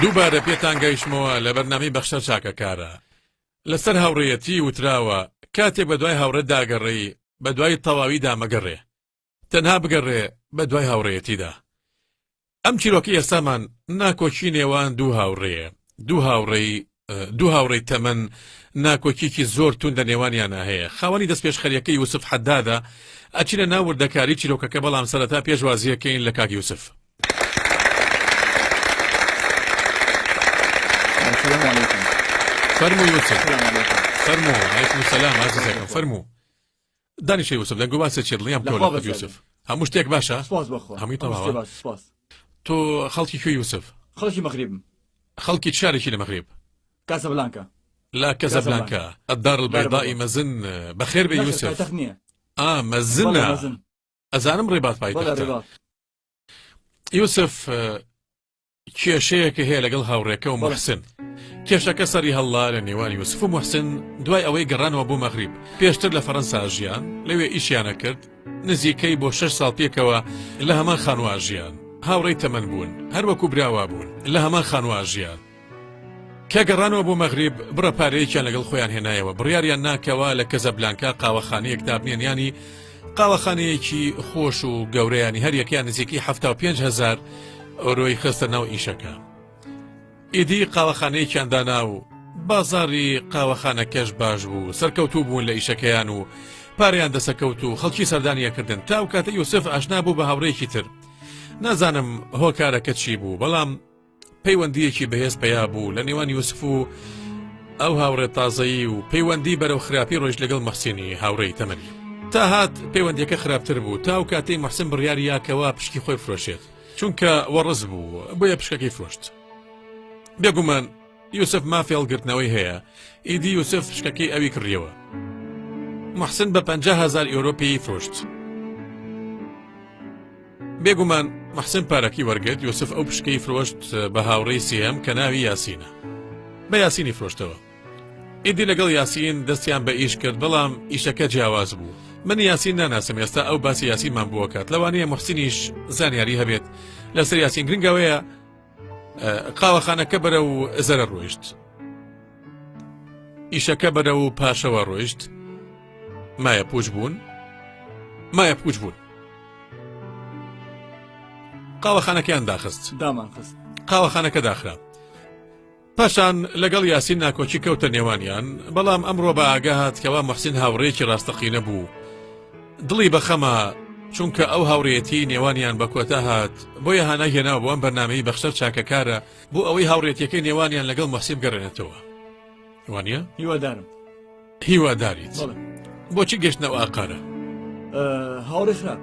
دووبارە پێتان گەیشتمەوە لە بەرنامەی بەخشەر چاکەکارە. لەسەر هاوڕێیەتی وتراوە کاتێک بەدوای هاوڕێتدا ئەگەڕێی بەدوای تەواویدا مەگەڕێ تەنها بگەڕێ بەدوای هاوڕێیەتیدا. ئەم چیرۆکەی ئێستامان ناکۆکی نێوان دوو هاوڕێیە، دوو هاوڕێی دوو هاوڕێی تەمەن ناکۆکیکی زۆر توند لە نێوانیانا هەیە. خاوەنی دەستپێشخەریەکەی یوسف حەدادە، ئەچینە ناو وردەکاری چیرۆکەکە بەڵام سەرەتا پێشوازیەکەین لە کاک یوسف. السلام علیکم. فەرموو یوسف. السلام علیکم. فەرموو علیکم السلام ئازیزەکەم فەرموو. دانیشە یوسف دەنگ و باسە چیە دڵنیام لەخوا کەوە لە خۆت بەزیادی. یوسف هەموو شتێک باشە سپاس بەخوا هەمووی هەموو شتێ تەواوە باش سپاس. تۆ خەڵکی کوێ یوسف خەڵکی مەغریبم. خەڵکی چ شارێکی لە مەغریب کاسابلانکا. لە کاسابلانکا. کەزەبلانکا الدار دار البیضاء البیضاء. مەزن بەخێر بێ نەخێر یوسف پایتەخت نییە. ئا بەڵێ مەزنە مەزن. ئەزانم ڕێبات بەڵێ پایتەختە ڕێبات. یوسف کێشەیەکە هەیە لەگەڵ هاوڕێکە و موحسن. کێشەکە سەری هەڵدا لە نێوان یوسف و موحسن دوای ئەوەی گەڕانەوە بۆ مەغریب. پێشتر لە فەرەنسا ژیان، لەوێ ئیشیان ئەکرد، نزیکەی بۆ شەش ساڵ پێکەوە لە هەمان خانووا ژیان. هاوڕێی تەمەن بوون، هەر وەکو برا وابوون، لە هەمان خانووا ژیان. کە گەڕانەوە بۆ مەغریب بڕە پارەیەکیان لەگەڵ خۆیان هێنایەوە بڕیاریان نا کەوا لە کەزەبلانکا قاوەخانەیەک دابنێن یانی قاوەخانەیەکی خۆش و گەورەیانی هەریەکەیان نزیکەی 75 هەزار ئۆرۆی خستە ناو ئیشەکە ئیدی قاوەخانەیەکیان دانا و بازاری قاوەخانەکەش باش بوو سەرکەوتوو بوون لە ئیشەکەیان و پارەیان دەسەکەوت و خەڵکی سەردانیەکردن تا ئەو کاتە یوسف ئاشنا بوو بە هاوڕێیەکی تر نازانم هۆکارەکە چی بوو بەڵام پەیوەندییەکی بەهێز پەیا بوو لە نێوان یوسف و ئەو هاوڕێ تازەیی و پەیوەندی بەرەو خراپی ڕۆیشت لەگەڵ مەحسینی هاوڕێی تەمەنی. تا هات پەیوەندیەکە خراپتر بوو تا ئەو کاتەی مەحسن بڕیاری یا کەوا پشکی خۆی فرۆشێت چونکە وەڕس بوو بۆیە پشکەکەی فرۆشت. بێگومان یوسف مافی هەڵگرتنەوەی هەیە ئیدی یوسف پشکەکەی ئەوی کڕیەوە. محسن بە 50 هەزار یۆرۆ پێی فرۆشت. بێگومان محسن پارەکەی وەرگرت، یوسف ئەو پشکەی فرۆشت بە هاوڕێی سێیەم کە ناوی یاسینە. بە یاسینی فرۆشتەوە. ئیدی لەگەڵ یاسین دەستیان بە ئیش کرد، بەڵام ئیشەکە جیاواز بوو. من یاسین ناناسم ئێستا ئەو باسی یاسینمان بۆ کات، لەوانەیە محسنیش زانیاری هەبێت لەسەر یاسین. گرنگ ئەوەیە قاوەخانەکە بەرەو زەرەر ڕۆیشت. ئیشەکە بەرەو پاشەوە ڕۆیشت. مایە پوچ بوون. مایە پوچ بوون. قاوەخانەکەیان داخست. دامان خست. قاوەخانەکە داخرا. پاشان لەگەڵ یاسین ناکۆکی کەوتە نێوانیان، بەڵام ئەمڕۆ بە ئاگا هات کەوا موحسین هاوڕێیەکی ڕاستەقینە بوو. دڵی بە خەمە، چونکە ئەو هاوڕێیەتیی نێوانیان بە کۆتا هات، بۆیە هانای هێناوە بۆ ئەم بەرنامەی بەخشەر چاکەکارە بۆ ئەوەی هاوڕێتییەکەی نێوانیان لەگەڵ موحسین بگەڕێنێتەوە. وانییە؟ هیوادارم. هیواداریت؟ بۆچی گەشتنە ئەو ئاقارە؟ هاوڕێ خراپ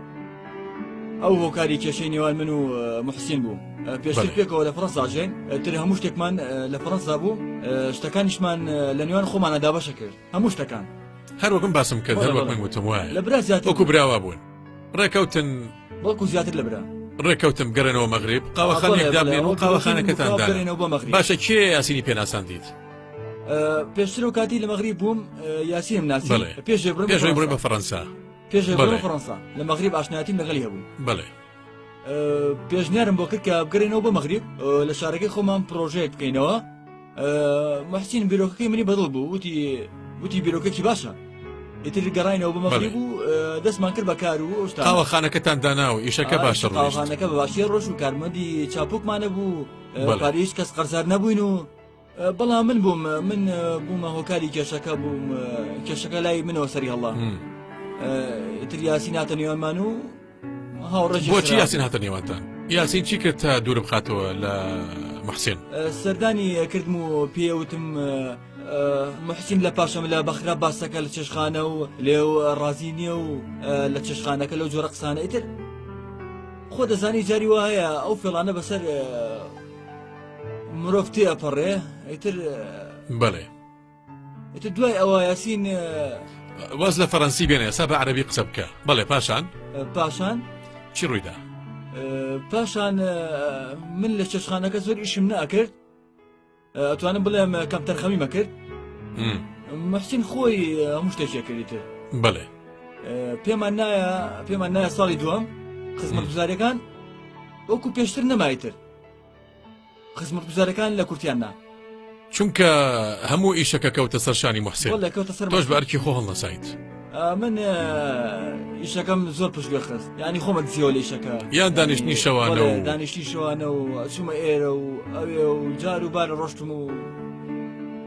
ئەو هۆکاری کێشەی نێوان من و محسین بوو پێشتر پێکەوە لە فەرەنسا ژێن تر هەموو شتێکمان لە فەرەنسا بوو شتەکانیشمان لە نێوان خۆمانە دابەشە کرد هەموو شتەکان هەر وەکم باسم کرد هەر وەک من وتم وایە لە برا زیاتر وەکو براوا بوون ڕێکەوتن بەڵکو زیاتر لە برا ڕێکەوتم گەڕێنەوە مەغریب قاوەخانێک دابنێن و قاوەخانەکەتان باشە کێ یاسینی پێناساندیت؟ پێشتر و کاتی لە مەغریب بووم یاسینم ناسی پێش پێش بڕۆی بە فەڕەنسا پێش بڕۆی فەڕەنسا لە مەغریب ئاشنایەتیم لەگەڵی هەبوو بەڵێ پێشنیارم بۆ کرد کە بگەڕێنەوە بۆ مەغریب لە شارەکەی خۆمان پرۆژەیەک بکەینەوە محسین بیرۆکەکەی منی بەدڵ بوو وتی وتی بیرۆکەکی باشە ئیتر گەڕاینەوە بۆ مەغریب و دەستمان کرد بە کار و قاوەخانەکەتان دانا و ئیشەکە باشە قاوەخانەکە بە باشی ڕۆژ و کارمەندی چاپوکمانە بوو پارەی هیچ کەس قەرزار نەبووین و بەڵام من بووم من بوومە هۆکاری کێشەکە بووم کێشەکە لای منەوە سەری هەڵا ئیتر یاسین هاتە نێوانمان و هاوڕێژی بۆچی یاسین هاتە نێوانتان یاسین چی کرد تا دوور بخاتەوە لە محسین سەردانی کردم و پێوتم محسین لە پاشەم لە بەخرا باسەکە لە چێشخانە و لێو ڕازی نییە و لە چێشخانەکە لەو جۆرە قسانە ئیتر خۆ دەزانی جاری وا هەیە ئەو فێڵانە بەسەر مرۆڤ تێ ئەپەڕێ ئیتر بەڵێ ئیتر دوای ئەوە یاسین واز لە فەرەنسی بێنە ئێستا بە عەرەبی قسە بکە بەڵێ پاشان پاشان چی ڕوویدا پاشان من لە چێشخانەکە زۆر ئیشم ناکرد ئەتوانم بڵێم کەم تەرخەمی مەکرد محسین خۆی هەموو شتێکی کردی تر بەڵێ پێمان نایە پێمان نایە ساڵی دووەم خزمەتگوزاریەکان وەکو پێشتر نەمایتر. خزمەتگوزارەکان لە کورتیان نا. چونکە هەموو ئیشەکە کەوتە سەر شانی موحسین. بەڵێ کەوتە سەر تۆش بە ئەرکی خۆ هەڵنەسایت. من ئیشەکەم زۆر پشتگوێ خست یانی خۆمە دزیەوە لە ئیشەکە. یان دانیشتنی شەوانە و. دانیشتنی شەوانە و چوومە ئێرە و ئەوێ و جار و بارە ڕۆشتم و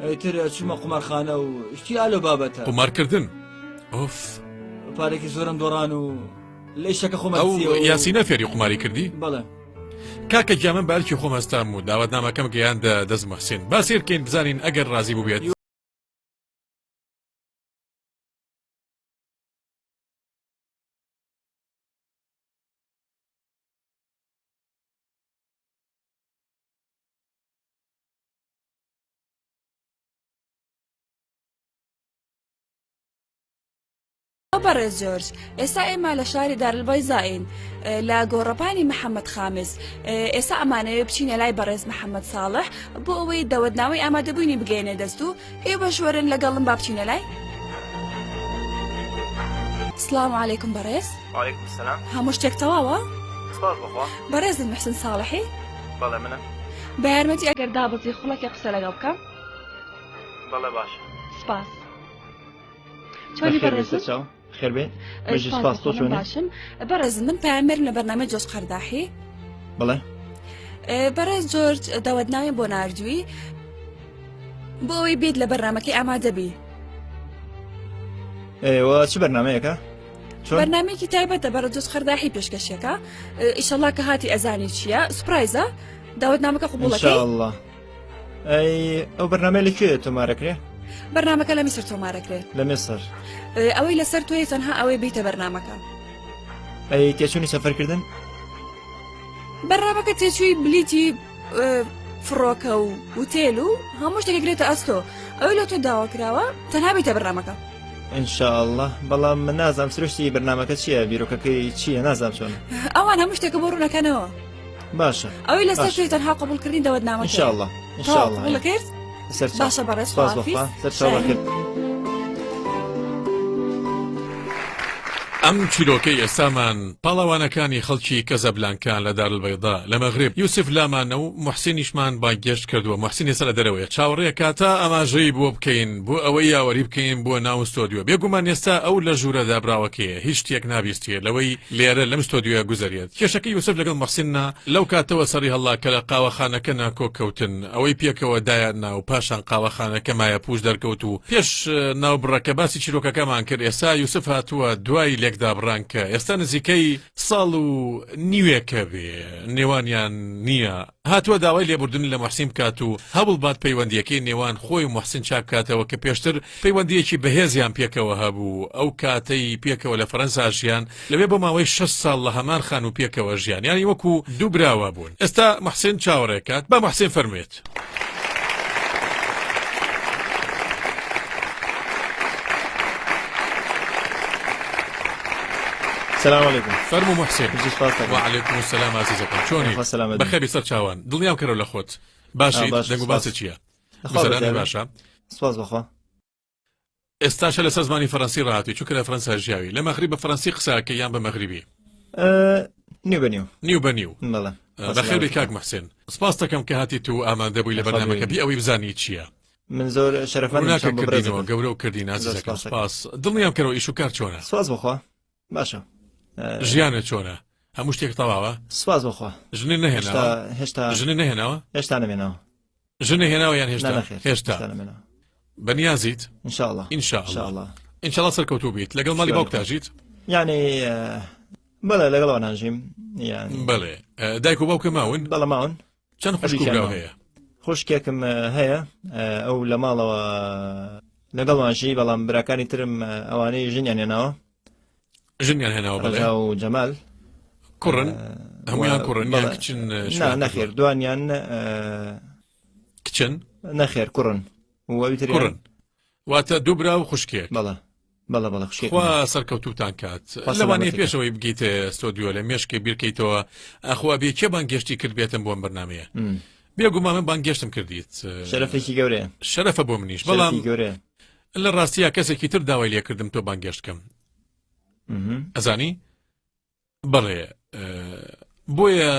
ئیتر چوومە قومارخانە و شتی ئالۆ بابەتە. قومارکردن ئۆف. پارێکی زۆرم دۆڕان و لە ئیشەکە خۆمە ئەو یاسینە فێری قوماری کردی؟ بەڵێ. کاکە گیان من بە ئەرکی خۆم هەستام و داوەتنامەکەم گەیاندە دەست موحسین با سەیر بکەین بزانین ئەگەر ڕازی بووبێت. بەڕێز جۆرج، ئێستا ئێمە لە شاری دارالبەیزاین لە گۆڕەپانی محەممەد خامس. ئێستا ئەمانەوێ بچینە لای بەڕێز محەممەد ساڵح بۆ ئەوەی دەوەتنامەی ئامادەبوونی بگەیەنێ دەست و ئێوەش وەرن لەگەڵم با بچینە لای. سڵاو عەلەیکوم بەڕێز. وعلیکم السلام. هەموو شتێک تەواوە؟ سپاس بۆ خوا. بەڕێزت محسن ساڵحی؟ بەڵێ منم. بە یارمەتی ئەگەر دابەزی خوڵەکێ قسە لەگەڵ بکەم؟ بەڵێ باشە. سپاس. چۆنی بەڕێزم؟ خێربێ سپاس تۆ چۆنی؟ باشم بەڕێزم من پەیامێرم لە بەرنامەی جۆرج قەرداحی. بەڵێ. بەڕێز جۆرج داوەتنامەی بۆ ناردووی بۆ ئەوەی بێت لە بەرنامەکەی ئامادەبی. ئێوە چ بەرنمەیەکە؟ بەرنمەیەکی تایبەتە بەڕێز جۆرج قەرداحی پێشکەشەکە ئیشەڵا کە هاتی ئەزانی چییە surprise ە داوەتنامەکە قبوڵەکەی الله ئەی ئەو بەرنامەیە لە کوێ تۆمارەکرێ؟ بەرنامەکە لە میسر تۆمارەکرێ. لە میسر. ئەوەی لەسەر تۆیە تەنها ئەوەی بیتە بەرنامەکە. ئەی تێچوونی سەفەرکردن؟ بەرنامەکە تێچووی بلیتی فڕۆکە و وتێل و هەموو شتێک گرێتە ئەستۆ ئەوەی لە تۆ داوا کراوە تەنها بیتە بەرنامەکە. إن شاء الله بەڵام من نازانم سروشتی بەرنامەکە چییە بیرۆکەکەی چییە نازانم چۆن ئەوان هەموو شتێکە بۆ ڕوونەکەنەوە. باشە ئەوەی لەسەر تۆی تەنها قبوڵکردنی دەوەتنامەکەیە. إن شاء الله إن شاء الله قبوڵ کرد؟ باشە بەڕێز سپاس بەخوا سەرچاو بەخێر. ئەم چیرۆکەی ئێستامان پاڵەوانەکانی خەڵکی کەزەبلانکان لە دارالبەیضا لە مەغرب یوسف لامانە و موحسینیشمان بانگهێشت کردووە موحسین ئێستا لە دەرەوەیە چاوەڕێکە تا ئاماژەی بۆ بکەین بۆ ئەوەی یاوەری بکەین بۆ ناو ستۆدیۆ بێگومان ئێستا ئەو لە ژوورە دابراوەکەیە هیچ شتێک نابیستێ لەوەی لێرە لەم ستۆدیۆیە گوزەرێت. کێشەکەی یوسف لەگەڵ موحسین نا لەو کاتەوە سەری هەڵا کە لە قاوەخانەکە ناکۆک کەوتن، ئەوەی پێکەوە دایان نا و پاشان قاوەخانەکە مایەپووچ دەرکەوت و پێش ناوبڕەکە باسی چیرۆکەکەمان کرد، ئێستا یوسف هاتووە دوای لێکدابڕان کە ئێستا نزیکەی ساڵ و نیوێکە بێ نێوانیان نییە، هاتووە داوای لێبوردن لە موحسین بکات و هەوڵبات پەیوەندییەکەی نێوان خۆی و موحسین چاک بکاتەوە کە پێشتر پەیوەندییەکی بەهێزیان پێکەوە هەبوو، ئەو کاتەی پێکەوە لە فەرەنسا ژیان، لەوێ بۆ ماوەی شەش ساڵ لە هەمان خانوو پێکەوە ژیان، یانی وەکو دوو برا وابوون. ئێستا موحسین چاوەڕێ کات، با موحسین فەرموێت. سلام علیکم. فەرموو موحسین. بژی سپاس دەکەم. وعلیکم السلام ئازیزەکەم، چۆنی؟ خوا سەلامەت بی. بەخێربێی سەر چاوان. دڵنیام کەرەوە لە خۆت. باشیت؟ باش، دەنگ و سپاس. باست چییە؟ خوا گوزەرانت بەزیابێ. باشە؟ سپاس بەخوا. ئێستاشە لەسەر زمانی فەرەنسی ڕاهاتووی چونکە لە فەرەنسا ژیاوی لە مەغریب بە فەرەنسی قسە ئەکەی یان بە مەغریبی؟ نیو بە نیو. نیو بە نیو. بەڵێ. بەخێر بێی کاک موحسین. سپاست دەکەم کە هاتیت و ئامادە بووی لە بەرنامەکە بی ئەوەی بزانی چییە. من زۆر شەرەفمەندم ڕووناکە چاوم بە کردینەوە بەڕێزت. گەورە و کردین زۆر ئازیزەکەم سپاس دەکەم. سپاس. دڵنیام کەرەوە ئیش و کار چۆنە؟ سپاس بۆ خوا باشە. ژیانت چۆنە؟ هەموو شتێک تەواوە؟ سپاس بۆ خوا. ژنت نەهێناوە؟ هێشتا ژنت نەهێناوە؟ هێشتا نەمێناوە. ژنە هێناوە یان هێشتا؟ نا نەخێر هێشتا. هێشتا نەمێناوە. بەنیازیت؟ إن شاء الله إن شاء إن شاء الله الله إن شاء الله سەرکەوتوو بیت لەگەڵ ماڵی شوێنی باوکتا خۆش. ژیت؟ یعنی بەڵێ لەگەڵ ئەوان ژیم یعنی بەڵێ دایک و باوکە ماون؟ بەڵێ ماون. چەند خوشک و هەردووکیان براو ماون. هەیە؟ خوشکێکم هەیە ئەو لە ماڵەوە لەگەڵمان ژی بەڵام براکانی ترم ئەوانەی ژنیان هێناوە. ژنیان هێناوە بەڵێ. ڕەجا و جەمال. کوڕن؟ هەموویان کوڕن یان بەڵێ. کچن نا شویان نەخێر کردووە؟ دوانیان کچن؟ نەخێر کوڕن و ئەوی تریان کوڕن واتە دوو برا و خوشکێک. بەڵێ بەڵێ بەڵێ خوشکێکم خوا هەیە. سەرکەوتووتان کات. خوا لەوانەیە سەلامەتی کات. پێش ئەوەی بگەیتە ستۆدیۆ لە مێشکێ بیرکەیتەوە ئاخۆ ئەبێ کێ بانگهێشتی کردبێتم بۆ ئەم بەرنامەیە. بێگومان من بانگهێشتم کردیت. شەرەفێکی گەورەیە. شەرەفە بۆ منیش بەڵام شەرەفی گەورەیە. لە ڕاستیا کەسێکی تر داوای لێکردم تۆ بانگهێشت کەم. ئەزانی؟ بەڵێ بۆیە.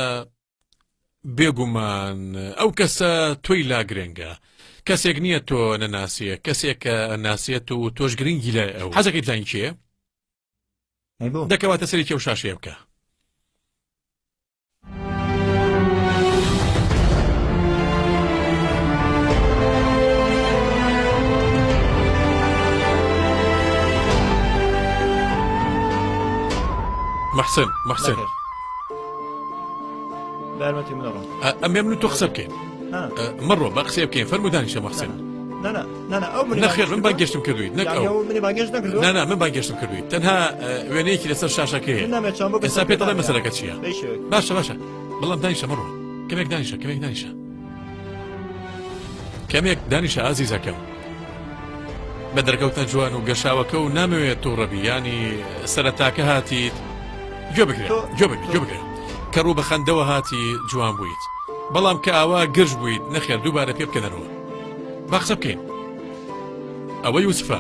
بێگومان ئەو کەسە تۆی لا گرنگە کەسێک نییە تۆ نەناسیە کەسێک کە ناسیێت و تۆش گرنگی لای ئەو حەزەکەی بزانین کێیە دەکەواتە سەری کێو شاشەیە بکە. محسن محسن ئەمێ من تۆ قسە بکەین مەڕۆ بە قسەی بکەین فەرموو دانیشە محسن نەخێر من بانگێشتم کردوویت نەک ئەو نا من بانگێشتم کردوویت تەنها وێنەیەکی لەسەر شاشەکەی ئێستا پێت دەڵێم مەسەلەکە چییە باشە باشە بەڵام دانیشە مەڕۆ کەمێک دانیشە کەمێک دانیشە کەمێک دانیشە ئازیزەکەم بە دەرکەوتە جوان و گەشاوەکە و نامەوێت تووڕەبی ینی سەرەتاکە هاتیت گوێ بگرە گوێ بگرە گوێ بگرە کە ڕوو بە خەندەوە هاتی جوان بوویت بەڵام کە ئاوا گرژ بوویت نەخێر دووبارە پێ بکەنەرەوە با قسە بکەین ئەوە یوسفە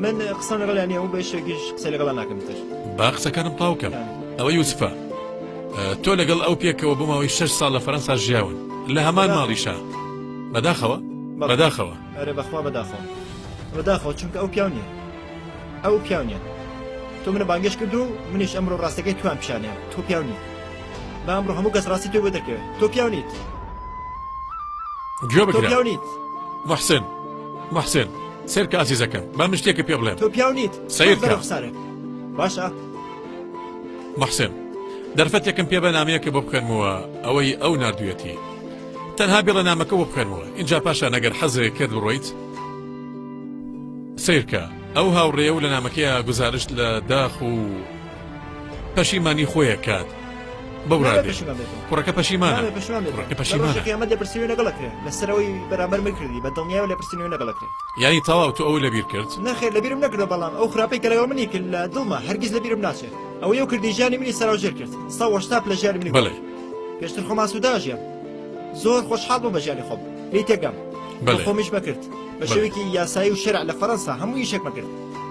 من قسە لەگەڵ یانی ئەو بە شێکیش قسە لەگەڵ ناکەم تر با قسەکانم تاو کەم ئەوە یوسفە تۆ لەگەڵ ئەو پێکەوە بۆ ماوەی شش ساڵ لە فەرەنسا ژیاون لە هەمان ماڵیشا بەداخەوە بەداخەوە ئەرێ بەخوا بەداخەوە بەداخەوە چونکە ئەو پیاو نییە ئەو پیاو نییە تۆ منە بانگێش کرد و منیش ئەمڕۆ ڕاستەکەی توان پیشانێ تۆ پیاو نیت با ئەمڕۆ هەموو کەس ڕاستی تۆ بۆ دەرکەوێت تۆ پیاو نیت گوێ بگرە پیاو نیت محسن محسن سێرکە ئازیزەکەم با من شتێکە پێ بڵێم تۆ پیاو نیت سەیر کە باشە محسن دەرفەتێکم پێ بە نامەیەکە بۆ بخوێنمەوە ئەوەی ئەو ناردوویەتی تەنها بێڵە نامەکە بۆ بخوێنمەوە ئینجا پاشان ئەگەر حەزێک کرد بڕۆیت سەیرکە ئەو هاوڕێیە و لە نامەکەیا گوزارشت لە داخ و پەشیمانی خۆی ئەکات بەو نابێ ڕادەیە پەشیمان بێتەوە کوڕەکە پەشیمانە نابێ پەشیمان بێتەوە کوڕەکە لە پەشیمانە ڕۆژی قیامەت لێپرسینەوەی لەگەڵ ئەکرێ لەسەرەوەی بەرامبەر من کردی بە دڵنیایەوە لێپرسینەوەی لەگەڵ ئەکرێ یانی تەواو تۆ ئەو لەبیر کرد نەخێر لەبیرم نەکردوە بەڵام ئەو خراپەی کە لەگەڵ منی کرد لە دڵما هەرگیز لەبیرم ناچێ ئەوەی ئەو کردی ژیانی منی سەراوژێر کرد 180 پلە ژیانی منی بەڵێ گۆڕی پێشتر خۆم ئاسوودە ئەژیام زۆر خۆشحاڵ بووم بە ژیانی خۆم لێی تێگەم بەڵێ خۆمیش بەکرد بە شێوەیەکی یاسایی و شەرع لە فەرەنسا هەموو ئیشێکمە کرد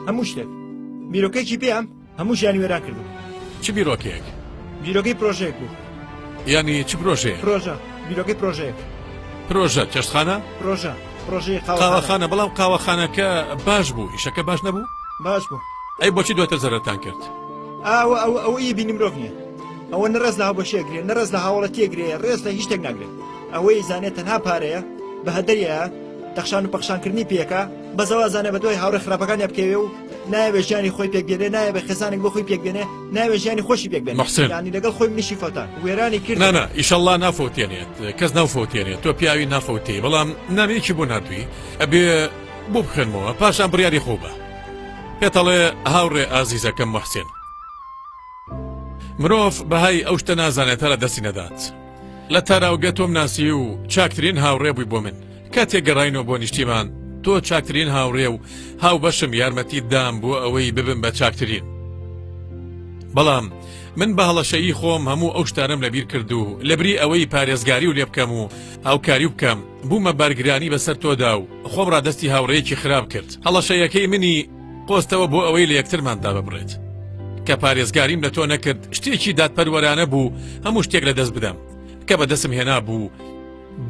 هەموو شتێک بیرۆکەیەکی پێم هەموو ژیانی وێران کردم. چ بیرۆکەیەک؟ بیرۆکەی پرۆژەیەک بوو. یانی چ پرۆژەیەک؟ پرۆژە، بیرۆکەی پرۆژەیەک. پرۆژە، چێشتخانە؟ پرۆژە، پرۆژەی قاوەخانە. قاوەخانە، بەڵام قاوەخانەکە باش بوو، ئیشەکە باش نەبوو؟ باش بوو. ئەی بۆچی دواتر زەرەرتان کرد؟ ئەوە ئەوە ئەوە ئی بینی مرۆڤ نییە. ئەوە نە ڕێز لە هاوبەشی ئەگرێ، نە ڕێز لە هاوەڵەتی ئەگرێ، ڕێز لە هیچ شتێک ناگرێ. ئەوەی زانێ تەنها پارەیە، بە هەدەریایە، تەخشان و پەخشان کردنی پێکا، بەس ئەو ئازانێ بە دوای هاوڕێ خراپەکانیا بکەوێ و نایەوێ ژیانی خۆی پێک بێنێ، نایەوێ خێزانێک بۆ خۆی پێک بێنێ، نایەوێ ژیانی خۆشی پێک بێنێ. محسن. یانی لەگەڵ خۆی منیشی فەوتان. وێرانی کردم. نا نا ئیشەڵڵا نافەوتێنێت کەس ناوفەوتێنێت تۆ پیاوی نافەوتێی بەڵام نامەیەکی بۆ ناردووی ئەبێ بۆ بخوێنمەوە پاشان بڕیاری خۆو بە پێتەڵێ هاوڕێ ئازیزەکەم محسن مرۆڤ بەهای ئەو شتە نازانێت تا لە دەستی نەدات. لە تاراوگە تۆم ناسی و چاکترین هاوڕێ بووی بۆ من. کاتێک گەڕاینەوە بۆ نیشتیمان، تۆ چاکترین هاوڕێ و هاوبەشم یارمەتیت دام بۆ ئەوەی ببم بە چاکترین. بەڵام من بە هەڵەشەیی خۆم هەموو ئەو شتانەم لەبیر کرد و لەبری ئەوەی پارێزگاریو لێ بکەم و هاوکاریو بکەم، بوومە بارگرانی بەسەر تۆدا و خۆم ڕادەستی هاوڕێیەکی خراپ کرد. هەڵەشەیەکەی منی قۆستەوە بۆ ئەوەی لە یەکترمان داببڕێت. کە پارێزگاریم لە تۆ نەکرد شتێکی دادپەروەرانە بوو هەموو شتێک لەدەست بدەم کە بەدەستم هێنابوو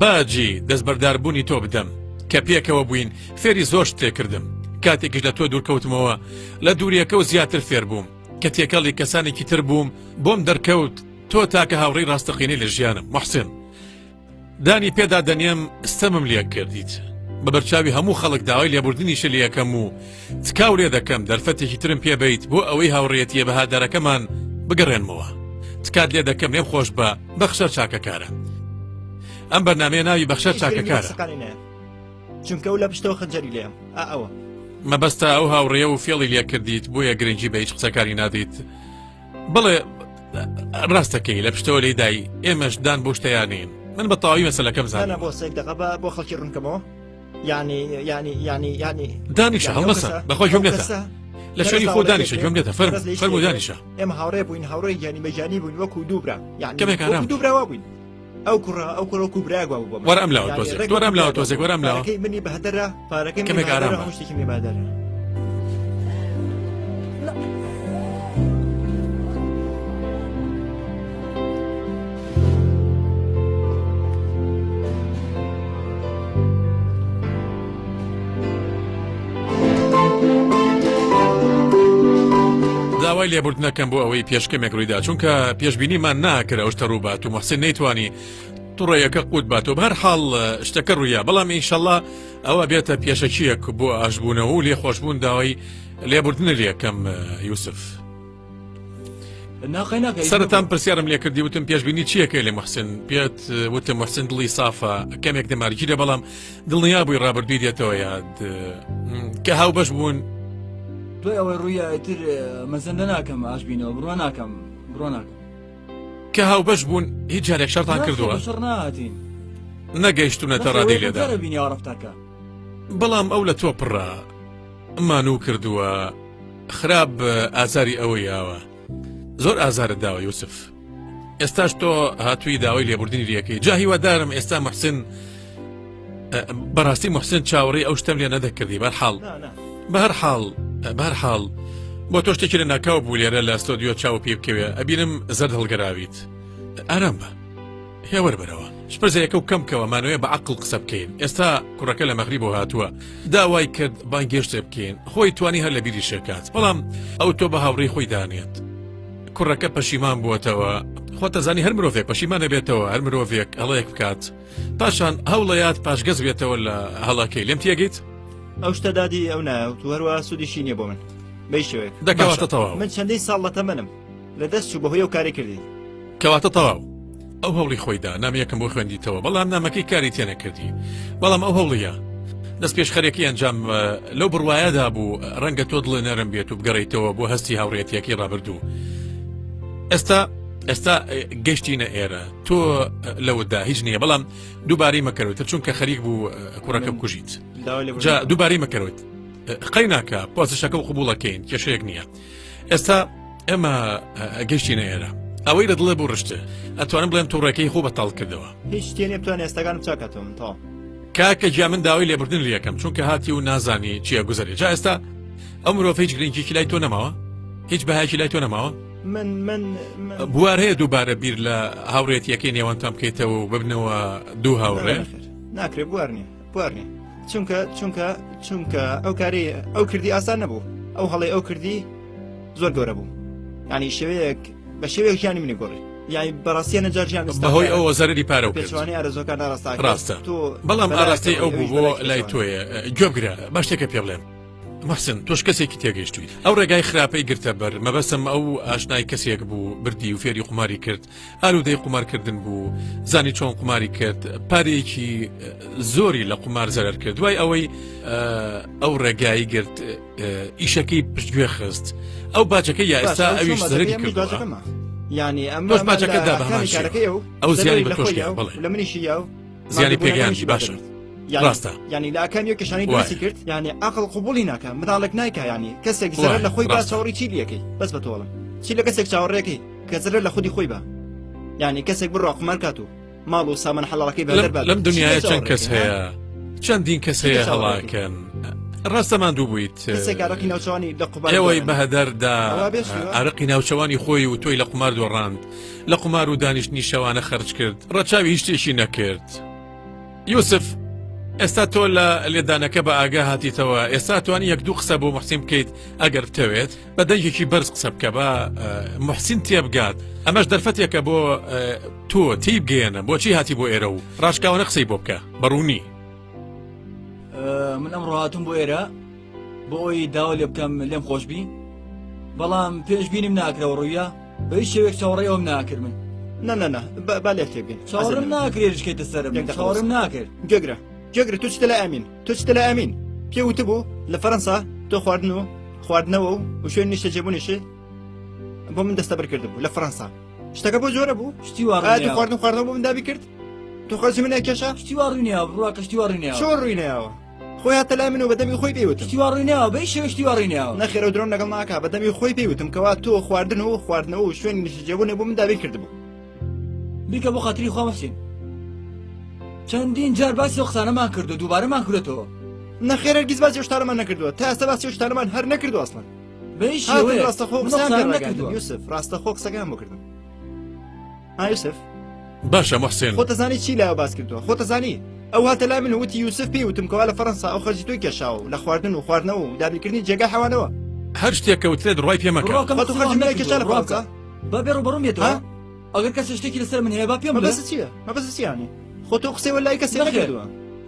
باجی دەستبەرداربوونی تۆ بدەم. کە پێکەوە بووین فێری زۆر شت لێکردم. کاتێکیش لە تۆ دوورکەوتمەوە لە دووریەکە و زیاتر فێر بووم. کە تێکەڵی کەسانێکی تر بووم بۆم دەرکەوت تۆ تاکە هاوڕێی ڕاستەقینەی لە ژیانم محسن. دانی پێدا دەنێم ستەمم لێ کردیت بە بەرچاوی هەموو خەڵک داوای لێبوردنیشت لێ ئەکەم و تکاو لێ دەکەم دەرفەتێکی ترم پێ بەیت بۆ ئەوەی هاوڕێیەتیە بەهادارەکەمان بگەڕێنمەوە تکات لێ دەکەم لێم خۆش بە بەخشەر چاکەکارە ئەم بەرنامەیە ناوی بەخشەر هیچ گرنگی بە چاکەکارە قسەکانی نایەم چونکە ئەو لە پشتەوە خەنجەری لێم ئا ئەوە مەبەستە ئەو هاوڕێیە و فێڵی لێ کردیت بۆیە گرنگی بە هیچ قسەکانی نادەیت بڵێ ڕاستەکەی لە پشتەوە لێی دای ئێمەش دان بۆ شتەیانین من بە تەواوی مەسەلەکەم نا نا زانیوە بۆ سێک دەقە بە بۆ خەڵکی ڕوونکەمەوە یعنی یعنی یعنی یعنی دانیشە یعنی ئەو هەڵمەسە کەسە بەخوا گوێم ئەو لێتە کەسە لە نە ڕێز شوێنی لە خۆ هاوڕێتی دانیشە ئەگرێ گوێم لێتە نە فەرموو ڕێز لە هیچ فەرموو شتێک ئەگرێ دانیشە ئێمە هاوڕێ بووین هاوڕێی گیانی بە گیانی بووین وەکو دوو برا یعنی کەمێک وەکو ئارام دوو برا وا بووین ئەو کوڕە ئەو کوڕە وەکو برایەک وا بوو بۆ من وەرە ئەم لاوە یعنی تۆزێک ڕێک وەرە وەکو ئەم لاوە برایەک وا تۆزێک بوو وەرە ئەم لاوە پارەکەی منی بەهدەرە پارەکەی منی کەمێک بەهدەرە ئارام بە هەموو شتێکی منی بەهدەرە. داوای لێبوردنەکەم بۆ ئەوەی پێش کەمێک ڕوویدا چونکە پێشبینیمان ناکرد ئەو شتە ڕووبات و محسن نەیتوانی توڕەیەکە قوت باتەوە بەهەر حاڵ شتەکە ڕوویا بەڵام ئینشەڵا ئەوە بێتە پێشەکیەک بۆ ئاشبوونەوە و لێخۆشبوون داوای لێبوردنە لەکەم یوسف. سەرەتام پرسیارم لێکردی وتم پێشبینی چیەکەی لە محسن پێت وتم محسن دڵی سافە کەمێک دەمارگیرە بەڵام دڵنیا بووی ڕابردووی دێتەوە یاد کە هاوبەش بوون دوای ئەوەی ڕوویە ئیتر مەزەندە ناکەم ئاشبینەوە بڕوا ناکەم بڕوا ناکەم کە هاوبەش بوون هیچ جارێک شەڕتان کردووە شەڕ نهاتین نەگەیشتونەتە ڕادەی لێدا بینی ڕفتارکە بەڵام ئەو لە تۆ پڕە مانوو کردووە خراپ ئازاری ئەوە یاوە زۆر ئازارت داوە یوسف ئێستاش تۆ هاتووی داوای لێبوردنی لەکەی جا هیوادارم ئێستا محسن بەڕاستی محسن چاوەڕێی ئەو شتەم لێ نەدەکردی بەرحاڵ بەهەر حاڵ بەهەر حاڵ بۆ تۆ شتێکی لە ناکاو بوو لێرە لە ستۆدیۆ چاو پێ بکەوێ ئەبینم زەرد هەڵگەراویت ئارام بە هێوەر بەرەوە شپرزەیەکە و کەم کەوە مانەوەی بە عقل قسە بکەین ئێستا کوڕەکە لە مەغریبەوە هاتووە داوای کرد بانگێشتێ بکەین خۆی توانی هەر لە بیری شێکات بەڵام ئەو تۆ بە هاوڕێی خۆی دانێت کوڕەکە پەشیمان بووەتەوە خۆتەزانی هەر مرۆڤێک پەشیمان نەبێتەوە هەر مرۆڤێک هەڵەیەک بکات پاشان هەوڵەیات پاشگەز بێتەوە لە هەڵەکەی لێم تێگەیت؟ ئەو شتە دادی ئەو نایەوت و هەروە سوودیشی نییە بۆ من بەی شێوەیەک دەکەواتە تەواو من چەندەی ساڵ لە تەمەنم لە دەست چوو بەهۆی ئەو کاری کردی کەواتە تەواو ئەو هەوڵی خۆیدا نامەیەکم بۆ خوێندیتەوە بەڵام نامەکەی کاری تێنەکردی بەڵام ئەو هەوڵیە دەست پێشخەرێکی ئەنجام لەو بڕواایەدا بوو ڕەنگە تۆ دڵێ نەرم بێت و بگەڕیتەوە بۆ هەستی هاوڕێتیەکەی ڕابردوو ئێستا ئێستا گەشتینە ئێرە تۆ لەوەدا هیچ نییە بەڵام دووبارەی مەکەرەوەتر چونکە خەریک بوو کوڕەکە بکوژیت جا دووبارەی مەکەرەوەت قەی ناکە پۆزشەکە و قوبوڵەکەین کێشەیەک نییە ئێستا ئێمە گەشتینە ئێرە ئەوەی لە دڵێ بۆ ڕشتە ئەتوانم بڵێم توڕەکەی خۆ بەتاڵ کردەوە هیچ شتێ نیە بتوانێت ئێستاگانم چاکاتەوە من تەواو کاکە گیان من داوای لێبوردن لەکەم چونکە هاتی و نازانی چیە گوزەرێ جا ئێستا ئەو مرۆڤ هیچ گرنگیکی لای تۆ نەماوە هیچ بەهایکی لای تۆ نەماوە من من من بوار هەیە دووبارە بیر لە هاوڕێتیەکەی نێوانتان بکەیتەوە و ببنەوە دوو هاوڕێ ناکرێ بوار نیە بوار نیە چونکە چونکە چونکە ئەو کاری ئەو کردی ئاسان نەبوو ئەو هەڵی ئەو کردی زۆر گەورە بوو ینی شێوەیەک بە شێوەیەک ژیانی منی گۆڕی یانی بەڕاستیە نەجار ژیان بەهۆی ئەوە زەرری پارە و پێچوانی ئارەزوەکان ناڕاستە ڕاستە بەڵام ئاراستەی ئەو بوو بۆ لای تۆیە گوێبگرە با شتێکە پێ بڵێم محسن تۆش کەسێکی تێگەیشتووی ئەو ڕێگای خراپەی گرتە بەر مەبەستم ئەو ئاشنای کەسێک بوو بردی و فێری قوماری کرد ئالوودەی قومارکردن بوو زانی چۆن قوماری کرد پارەیەکی زۆری لە قومار زەرەر کرد دوای ئەوەی ئەو ڕێگایی گرت ئیشەکەی پشتگوێ خست ئەو باجەکە یا ئێستا ئەویش زەرەری کردووە یعنی ئەم تۆش باجەکە دا بە هەمان شێوە. ئەو زیانی بە تۆش گەیاند، بەڵێ. لە منیشی یا و زیانی پێگەیاندی باشە ڕاستە ینی لە ئاکام یەک کێشانی دروستی کرد یعنی عقل قوبولی ناکە مناڵێک نایکە ینی کەسێک زەرەر لە خۆی با چاوەڕی چی لەکەی بەس بە تۆڵم چی لە کەسێک چاوەڕێکەی کە زەرەر لە خودی خۆی بە یعنی کەسێک بڕوا قومار کات و ماڵ و سامان حەڵاڵەکەی بە بات لەم دنیاە چەند کەس هەیە چەندین کەس هەیە هەڵاکەن ڕاستە ماندوو بوویت کەسێک ئارەقی ناوچەوانی لە قومار ئێوەی بەهەدەردا ئارەقی ناوچەوانی خۆی و تۆی لە قومار دۆڕاند لە قومار و دانیشتنی شەوانە خەرج کرد ڕەچاوی هیچ شتێکی نەکرد یوسف ئێستا تۆ لە لێدانەکە بە ئاگا هاتیتەوە ئێستا توانی یەک دوو قسە بۆ محسین بکەیت ئەگەر بتەوێت بە دەنگێکی بەرز قسە بکە بە محسین تێبگات ئەمەش دەرفەتێکە بۆ تۆ تی بگەێنە بۆچی هاتی بۆ ئێرە و ڕاشکاوانە قسەی بۆ بکە بەڕوونی من ئەمڕۆ هاتوم بۆ ئێرە بۆ ئەوی داوا لێ بکەم لێم خۆشببی بەڵام پێشبینیم ناکرەوە ڕوویە بە هیچ شێوەیەک چاوەڕێی ئەوم ناکرد من. نا نا نا با لێک تێبگەین. چاوەڕێم ناکرد هێرش کەیتە سەرم. یەک دەقە چاوەڕێم وەستە. ناکرد. گوێگرە گوێگرە تۆ چیتە لای ئەمین تۆ چیتە لای ئەمین پێ وتبوو لە فەرەنسا تۆ خواردن و خواردنەوە و و شوێن نیشتەجێبوونیشت بۆ من دەستەبەر کردبوو لە فەرەنسا شتەکە بۆ جۆرە بوو شتی وا ئایا تۆ ڕووی خواردن و خواردنەوە بۆ من دابی کرد تۆ خەرجی من ئەکێشا شتی وا ڕووی نەیاوە بڕوا کە شتی وا ڕووی نەیاوە. چۆن ڕووی نەیاوە خۆی هاتە لای من و بە دەمی خۆی پێی وتم. شتی وا ڕووی نەیاوە بە هیچ شێوەیەک شتی وا ڕووی نەیاوە. نەخێر ئەو درۆم لەگەڵ ناکا بە دەمی خۆی پێی وتم کەوا تۆ خواردن و خواردنەوە و شوێنی نیشتەجێبوونت بۆ من دابین کردبوو. بیکە بۆ خاتری خوا مەحسین. چەندین جار باسی ئەو قسانەمان کردووە دووبارەمان کردۆتەوە. نەخێر هەرگیز باسی ئەو شتانەمان نەکردووە تا ئێستا باسی ئەو شتانەمان هەر نەکردووە ئەسڵەن. بە هیچ هاتن شێوەیەک ڕاستەخۆ من ئەو قسەیان پێ قسانەم ڕاگەیاندم نەکردووە. یوسف ڕاستەخۆ قسەکەیان بۆ کردم. ها یوسف. باشە موحسین. خۆت ئەزانی چی لایەوە باس کردووە خۆت ئەزانی ئەو هاتە لای من و وتی یوسف پێی وتم کەوا لە فەرەنسا ئەو خەرجی تۆی کێشاوە و لە خواردن و خواردنەوە و دابینکردنی جێگای حەوانەوە. هەر شتێک کەوترێت بڕوای پێ مەکە. بڕوا بکە من خۆ تۆ قسەی خەرجی وام منای نەکردووە کێشا لە بڕوا بکە فەڕەنسا؟ با بێ ڕووبەڕووم بێتەوە ها؟ ئەگەر کەسێ شتێکی لەسەر من هەیە با پێم بڵێ. مەبەستت چییە؟ مەبەستت چییە یانی؟ خۆ تۆ قسەی وەلای کەسێ نەخێر. نەکردووە.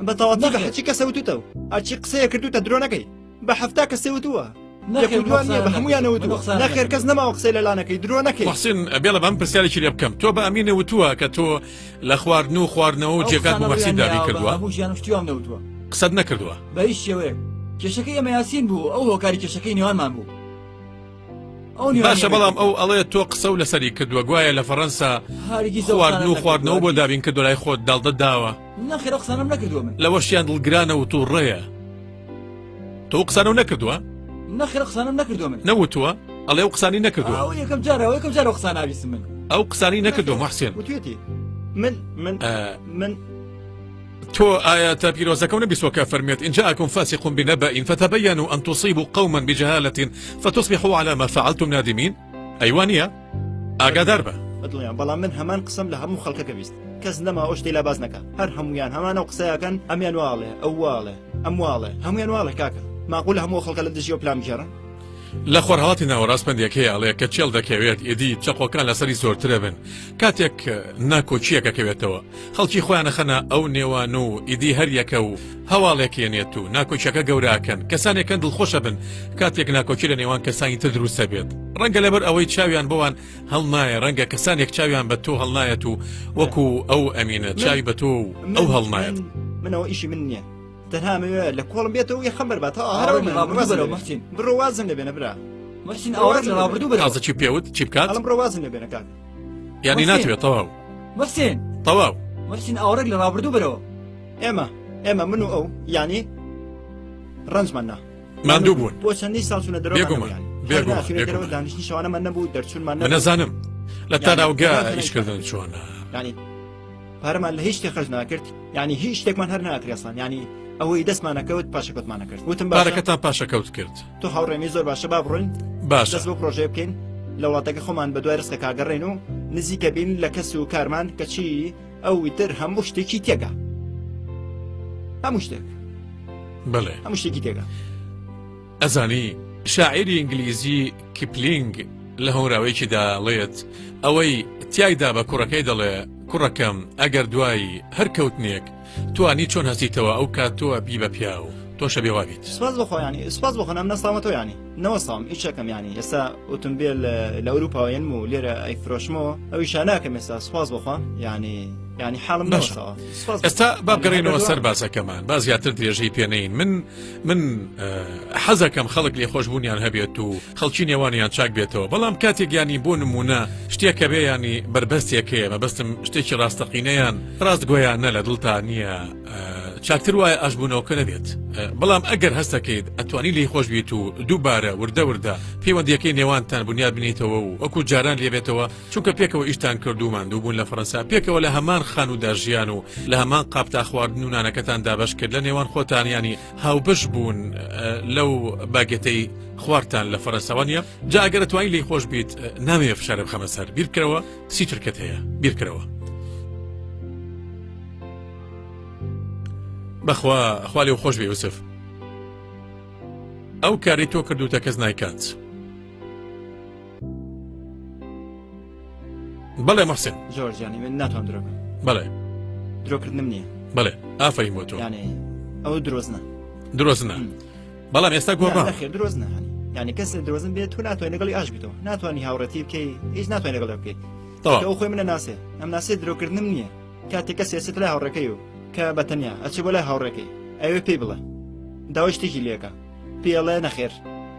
بە تەواوەتی بە نەخێر. هەرچی کەسە وتوتە و هەرچی قسەیە کردوتە درۆ نەکەی. بە 70 کەسێ وتووە. نەخێر یەک و من دووان نییە قسانەم بە نەکردووە هەموویانە من وتووە. قسانەم نەخێر نەکردووە. کەس نەماوە قسەی لەلا نەکەی درۆ نەکەی. موحسین بێڵە با من پرسیارێکی لێ بکەم تۆ بە ئەمینە وتووە کە تۆ لە خواردن و خواردنەوە و ئەو جێگات قسانە بۆ موحسین ڕوویان دابین نەیاوە بە کردووە؟ هەموو ژیانم شتی وام نەوتووە. قسەت نەکردووە؟ بە هیچ شێوەیەک. کێشەکەی ئێمە یاسین بوو ئەو هۆکاری کێشەکەی نێوانمان بوو. ئەو نێوانی باشە ئێمەی بەڵام کردووە. ئەو ئەڵێ تۆ قسەو لەسەری کردووە گوایە لە فەڕەنسا هەرگیز ئەو خواردن قسانەم و نەکردووە خواردنەوە بۆ هەرگیز. دابین کردووە لای خۆت داڵدەت داوە. نەخێر ئەو قسانەم نەکردووە من. لەوەشیان دڵگرانە و توڕەیە. تۆ ئەو قسانەو نەکردووە؟ نەخێر ئەو قسانەم نەکردووە من. نەوتووە؟ ئەڵێ ئەو قسانی نەکردووە. ئەوە یەکەم جارە ئەوە یەکەم جارە ئەو قسانە ئەبیستم من. ئەو قسانی نەکردووە نەخێر موحسین. وتویەتی من من من. تۆ ئایەتە پیرۆزەکەو نەبیستوە کە فەرموێت، ان جاءکم فاسق بنبأ فتبینوا ان تصیبوا قوما بجهالە فتصبحوا علی ما فعلتم نادمین؟ ئەی وا نییە؟ ئاگادار بە. بەدڵنیام بەڵام من هەمان قسەم لە هەموو خەڵکەکە بیست کەس نەما ئەو شتەی لا باس نەکا هەر هەموویان هەمان ئەو قسەیە ئەکەن ئەمیان وا ئەڵێ ئەو وا ئەڵێ ئەم وا ئەڵێ هەموویان وا ئەڵێ کاکە ماقولە هەموو ئەو خەڵکە لە دژی ئەو پلان بگێڕن؟ لە خۆرهەڵاتی ناوەڕاست پەندێک هەیە ئەڵێ کە چێڵ دەکەوێت ئیدی چەقۆکان لەسەری زۆرترەبن کاتێک ناکۆکییەک ئەکەوێتەوە خەڵکی خۆیان ئەخەنە ئەو نێوان و ئیدی هەر یەکە و هەواڵێک یەنێت و ناکۆکیەکە گەورە ئەکەن کەسانێکن دڵخۆشە بن کاتێک ناکۆکی لە نێوان کەسانی تر دروستە بێت ڕەنگە لەبەر ئەوەی چاویان بۆوان هەڵنایە ڕەنگە کەسانێک چاویان بە تۆ هەڵنایەت و وەکو ئەو ئەمینە چاوی بە تۆ و ئەو هەڵنایەت. منەوە ئیشی من نییە تەنها ئەمەوێ لە کۆڵم بێتەوە یەخەم بەربا تا هەرەوە من ڕابردوو بەرەوە محسین بڕۆ وازم لێ بێنە برا محسین ئاوڕێک لە ڕابردوو بەرەوە تازە چی پێوت چی بکات ئەڵم بڕۆ وازم لێ بێنە کاک یعنی ناتوێت تەواو محسین تەواو محسین ئاوڕێک لە ڕابردوو بەرەوە ئێمە ئێمە من و ئەو یعنی ڕەنجمان نا ماندوو بوون بۆ چەندی ساڵ چوونە دەرەوە بێگومان بێگومان دەرەوە دانیشتنی شەوانەمان نەبوو دەرچوونمان نەبوو نەزانم لە تاراوگە ئیشکردن چۆنە یعنی پارەمان لە هیچ شتێک خەرج ناکرد یعنی هیچ شتێکمان هەر ناکرێسان یعنی ئەوەی دەستمانەکەوت پاشەکەوتمانە کرد وتم بارەکەتان پاشەکەوت کرد تۆ هاوڕێمی زۆر باشە با بڕۆین باش دەست بۆ پرۆژەیە بکەین لە وڵاتەکە خۆمان بە دوای ڕزقێکا گەڕێن و نزیکە بین لە کەس و کارمان کەچی ئەو ئیتر هەموو شتێکی تێگا هەموو شتێک بەڵێ هەموو شتێکی تێگا ئەزانی شاعیری ئینگلیزی کیپلینگ لە هۆنراوەیەکیدا ئەڵێت، ئەوەی تیایدا بە کوڕەکەی دەڵێ، کوڕەکەم ئەگەر دوای هەر کەوتنێک توانی چۆن هەستیتەوە ئەو کات تۆ ئەبی بە پیاو، تۆش ئەبێ وا بیت. سوپاس بۆ خوا یانی سوپاس بۆ خوا نام نەستاومەتەوە یانی نەوەستاوم ئیشەکەم یانی ئێستا ئۆتۆمبێل لە ئەوروپاوە یەنم و لێرە ئەیفرۆشمەوە ئەویشا ناکەم ئێستا سوپاس بۆ خوا یانی یانی حاڵم باشە نەوەستاوە سوپاس بۆ ئێستا با یانی هەر بگەڕێینەوە سەر بەردەوامم. باسەکەمان با زیاتر درێژەی پێ نەین من من حەزەکەم خەڵک لێخۆشبوونیان هەبێت و خەڵکی نێوانیان چاک بێتەوە بەڵام کاتێک یانی بۆ نمونە شتێکە بێ ینی بەربەستێک هەیە مەبەستم شتێکی ڕاستەقینەیان ڕاستگۆیانە لە دڵتا نییە چاکتر وایە ئاشبوونەوەکە نەبێت بەڵام ئەگەر هەستەکەیت ئەتوانی لی خۆش بیت و دووبارە وردە وردە پەیوەندیەکەی نێوانتان بنیاد بنیتەوە و وەکو جاران لێبێتەوە چونکە پێکەوە ئیشتان کرد و ماندوو بوون لە فەرەنسا پێکەوە لە هەمان خانوودا ژیان و لە هەمان قاپتا خواردن و نانەکەتان دابەش کرد لە نێوان خۆتان ینی هاوبەش بوون لەو باگێتەی خوارتان لە فەرەنساوە نیە جا ئەگەر توانی لی خۆش بیت نامەوێ فشارە بخەمە سەر بیرکەرەوە سی چرکەت هەیە بیرکەرەوە بەخوا خوا لێو خۆش بێ یوسف ئەو کاری تۆ کردوتە کەس نایکات بەڵێ محسن جۆرج یانی من ناتوانم درۆ بکەم بەڵێ درۆکردنم نییە بەڵێ ئافرین بۆ تۆ یانێ ئەو درۆزنە درۆزنە بەڵام ئێستا گۆڕا نەخێر درۆزنە هەنی یعنی کەسێ درۆزن بێت تو ناتوانانی لەگەڵی ئاش بیتەوە ناتوانانی هاوڕێتی بکەی هیچ ناتوانانی لەگەڵ بکەی تەواو ئەو خۆی منە ناسێ ئەم ناسێ درۆکردنم نییە کاتێک کەسێ ئەچێتە لای هاوڕێکەی و کە بە تەنیا ئەچێ بۆ لای هاوڕێکەی ئەوێ پێی بڵێ داوای شتێکی لێکە پێی ئەڵێ نەخێر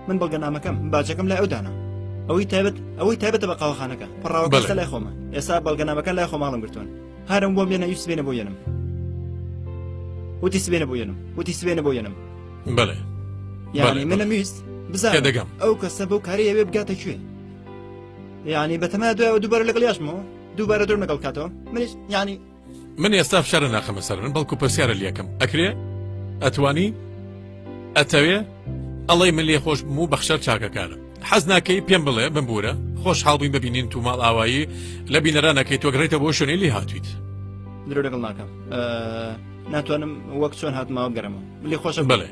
من بەڵگەنامەکەم باجەکەم لای ئەو دانا ئەوەی تایبەت ئەوەی تایبەتە بە قاوەخانەکە پەڕاوەکە بەڵێ. ئێستا لای خۆمە ئێستا بەڵگەنامەکان لای خۆم هەڵم گرتوون هەرم بۆم بێنە ئیش سبێنە بۆ یەنم وتی سبێنە بۆ یەنم وتی سبێنە بۆ یەنم بەڵێ یعنی بەڵێ، منم ویست بزانم تێدەگەم. ئەو کەسە بەو کارەی ئەوێ بگاتە کوێ یعنی بەتەما دوایەوە دووبارە لەگەڵ یاشمەوە دووبارە درۆم لەگەڵ کاتەوە منیش یعنی من ئێستا فشارە ناخەمە سەر من بەڵکو پرسیارە لەکەم ئەکرێ ئەتوانی ئەتەوێ ئەڵێ من لێ خۆش بم و بەخشەر چاکەکانم حەز ناکەی پێم بڵێ بمبوورە خۆش حاڵبین ببینین تو ماڵ ئاوایی لە بینەرانەکەی تۆ گەڕێتە بۆ شوێنی لێ هاتویت درۆ لەگەڵ ناکەم ناتوانم وەک چۆن هاتمەوە بگەرمەوە لێ خۆشە بڵێ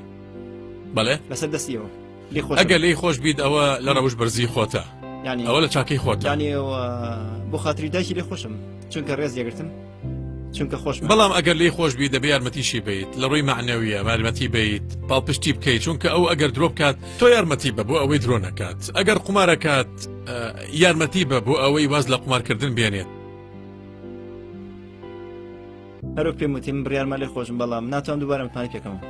بەڵێ لەسەر دەستیەوە. لێ خۆش ئەگەر لێی خۆش بیت ئەوە لە ڕەوش بەرزی خۆتە یعنی ئەوە لە چاکەی خۆتە یعنی ئەوە بۆ خاتری دایکی لێ خۆشم چونکە ڕێز لێگرتم چونکە خۆش بەڵام ئەگەر لێی خۆش بیت دەبێ یارمەتیشی بیت لە ڕووی مەعنەویە یارمەتی بیت پاڵپشتی بکەیت چونکە ئەو ئەگەر درۆ بکات تۆ یارمەتی بە بۆ ئەوەی درۆ نەکات ئەگەر قومارەکات یارمەتی بە بۆ ئەوەی واز لە قومارکردن بێنێت. هەروەک پێم وتی من بڕیارمە لێ خۆشم بەڵام ناتوانم دووبارە متمانەی پێکەمەوە.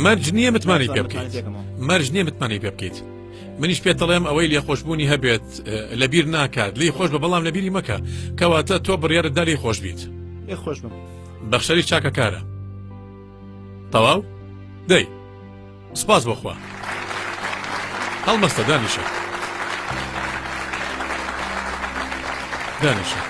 مەرج نییە متمانەی پێ بکەیت مەرج نییە متمانەی پێ بکەیت منیش پێت دەڵێم ئەوەی لێخۆشببوونی هەبێت لەبیر ناکات لی خۆش بە بەڵام لەبیری مەکە کەواتە تۆ بڕیارت دا لێی خۆش بیت لێ خۆش بم بەخشەری چاکەکارە تەواو دەی سپاس بۆ خوا هەڵمەستە دانیشە دانیشە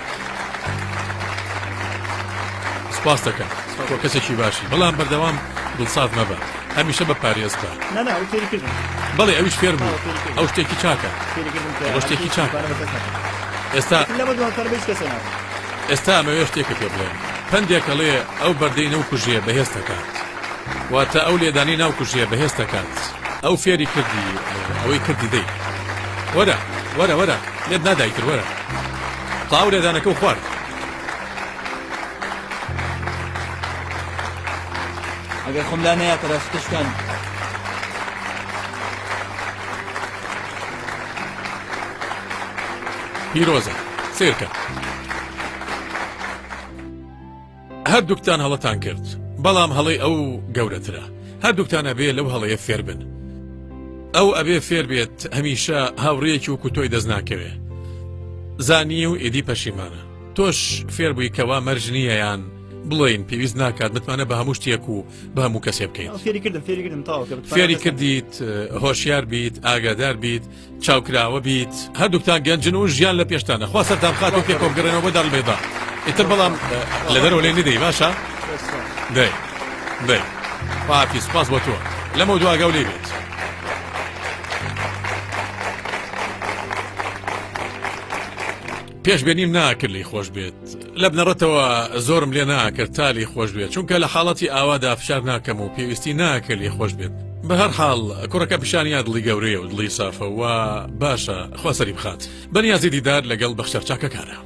سپاس دەکەم تۆ کەسێکی باشی بەڵام بەردەوام دڵساف مەبە هەمیشە بە پارێز بە نا نا ئەو فێری کردم بەڵێ ئەویش فێر بوو ئەو فێری کردم. ئەو شتێکی چاکە فێری کردم کە ئەوە شتێکی هیچ چاکە. متمانە بە کەس نەکەم. ئێستا لەمە دوان کار بە هیچ کەسێ ناکەم. ئێستا ئەمەوێ شتێکت پێ بڵێم پەندێک ئەڵێ ئەو بەردەی نەوکوژێ بەهێز دەکات واتە ئەو لێدانەی ناوکوژێ بەهێز دەکات ئەو فێری کردی ئەوەی کردی دەی وەرە وەرە وەرە لێت نادای تر وەرە تاو لێدانەکە و خوارد. ئەگەر خۆم لا نەیا پەراسوتە شکان. پیرۆزە سیرکە هەردووکتان هەڵەتان کرد بەڵام هەڵەی ئەو گەورەترە هەردووکتان ئەبێ لەو هەڵەیە فێر بن ئەو ئەبێ فێر بێت هەمیشە هاوڕێیەکی وەکو تۆی دەست ناکەوێ زانی و ئیدی پەشیمانە تۆش فێر بووی کەوا مەرج نییە یان بڵێین پێویست ناکات متمانە بە هەموو شتێک و بە هەموو کەسێ بکەیت فێری کردم فێری کردم تاوە کە فێری کردیت هۆشیار بیت ئاگادار بیت چاوکراوە بیت هەردووکتان گەنجن و ژیان لە پێشتانە خوا سەرتان بخات و پێکەوە بگەڕێنەوە بۆ دارالبەیضا ئیتر بەڵام لە دەرەوە لێ ندەی باشە دەی دەی پاکی سوپاس بۆ تۆ لەمە دواگە و لێ بێت پێشبێنیم ناکرد لی خۆش بێت لە بنەڕەتەوە زۆرم لێ ناکرد تا لی خۆش بێت چونکە لە حاڵەتی ئاوادا فشار ناکەم و پێویستی ناکرد لی خۆش بێت بە هەر حاڵ کوڕەکە پیشانیا دڵی گەورەیە و دڵی سافە و باشە خوا سەری بخات بەنیازی دیدار لەگەڵ بەخشەر چاکەکارە.